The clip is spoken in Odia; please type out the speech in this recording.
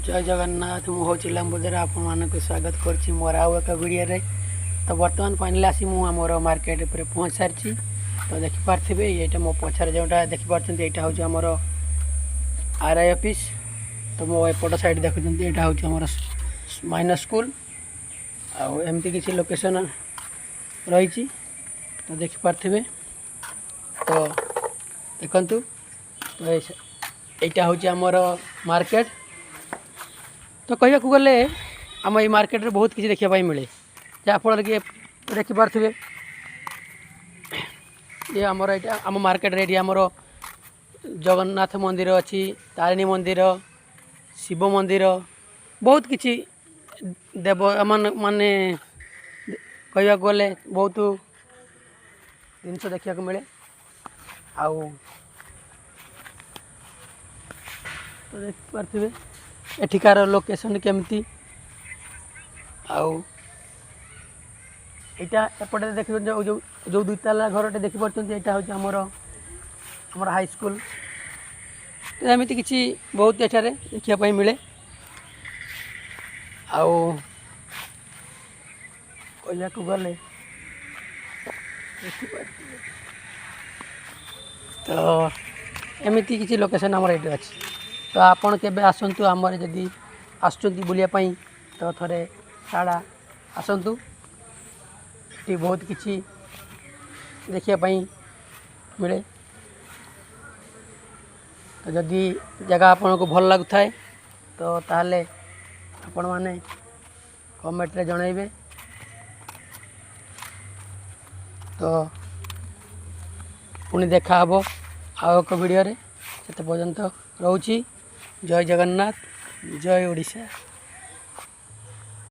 ଜୟ ଜଗନ୍ନାଥ। ମୁଁ ହେଉଛି ଲମ୍ବୋଦର, ଆପଣମାନଙ୍କୁ ସ୍ୱାଗତ କରୁଛି ମୋର ଆଉ ଏକ ଭିଡ଼ିଓରେ। ତ ବର୍ତ୍ତମାନ ଫାଇନାଲି ଆସି ମୁଁ ଆମର ମାର୍କେଟ ଉପରେ ପହଞ୍ଚି ସାରିଛି। ତ ଦେଖିପାରୁଥିବେ, ଏଇଟା ମୋ ପଛରେ ଯେଉଁଟା ଦେଖିପାରୁଛନ୍ତି, ଏଇଟା ହେଉଛି ଆମର ଆର୍ I office. ତ ମୋ ଏପଟ ସାଇଡ଼୍ ଦେଖୁଛନ୍ତି, ଏଇଟା ହେଉଛି ଆମର ମାଇନର ସ୍କୁଲ। ଆଉ ଏମିତି କିଛି ଲୋକେସନ୍ ରହିଛି, ତ ଦେଖିପାରୁଥିବେ। ତ ଦେଖନ୍ତୁ, ତ ଏଇଟା ହେଉଛି ଆମର ମାର୍କେଟ। ତ କହିବାକୁ ଗଲେ ଆମ ଏଇ ମାର୍କେଟରେ ବହୁତ କିଛି ଦେଖିବା ପାଇଁ ମିଳେ, ଯାହାଫଳରେ କି ଦେଖିପାରୁଥିବେ, ଇଏ ଆମର ଏଇଟା ଆମ ମାର୍କେଟରେ ଏଠି ଆମର ଜଗନ୍ନାଥ ମନ୍ଦିର ଅଛି, ତାରିଣୀ ମନ୍ଦିର, ଶିବ ମନ୍ଦିର, ବହୁତ କିଛି ଦେବ ମାନେ ମାନେ କହିବାକୁ ଗଲେ ବହୁତ ଜିନିଷ ଦେଖିବାକୁ ମିଳେ। ଆଉ ତ ଦେଖିପାରୁଥିବେ ଏଠିକାର ଲୋକେସନ୍ କେମିତି। ଆଉ ଏଇଟା ଏପଟେ ଦେଖିଛନ୍ତି, ଯେଉଁ ଯେଉଁ ଯେଉଁ ଦୁଇ ତାଲା ଘରଟେ ଦେଖିପାରୁଛନ୍ତି, ଏଇଟା ହେଉଛି ଆମର ହାଇସ୍କୁଲ। ତ ଏମିତି କିଛି ବହୁତ ଏଠାରେ ଦେଖିବା ପାଇଁ ମିଳେ। ଆଉ କହିବାକୁ ଗଲେ ଦେଖିପାରୁଥିବେ, ତ ଏମିତି କିଛି ଲୋକେସନ୍ ଆମର ଏଇଠି ଅଛି। ତ ଆପଣ କେବେ ଆସନ୍ତୁ, ଆମର ଯଦି ଆସୁଛନ୍ତି ବୁଲିବା ପାଇଁ, ତ ଥରେ ସାଡ଼ା ଆସନ୍ତୁ। ଏଠି ବହୁତ କିଛି ଦେଖିବା ପାଇଁ ମିଳେ। ତ ଯଦି ଜାଗା ଆପଣଙ୍କୁ ଭଲ ଲାଗୁଥାଏ, ତ ତାହେଲେ ଆପଣମାନେ କମେଣ୍ଟରେ ଜଣାଇବେ। ତ ପୁଣି ଦେଖା ହେବ ଆଉ ଏକ ଭିଡ଼ିଓରେ, ସେତେ ପର୍ଯ୍ୟନ୍ତ ରହୁଛି। ଜୟ ଜଗନ୍ନାଥ, ଜୟ ଓଡ଼ିଶା।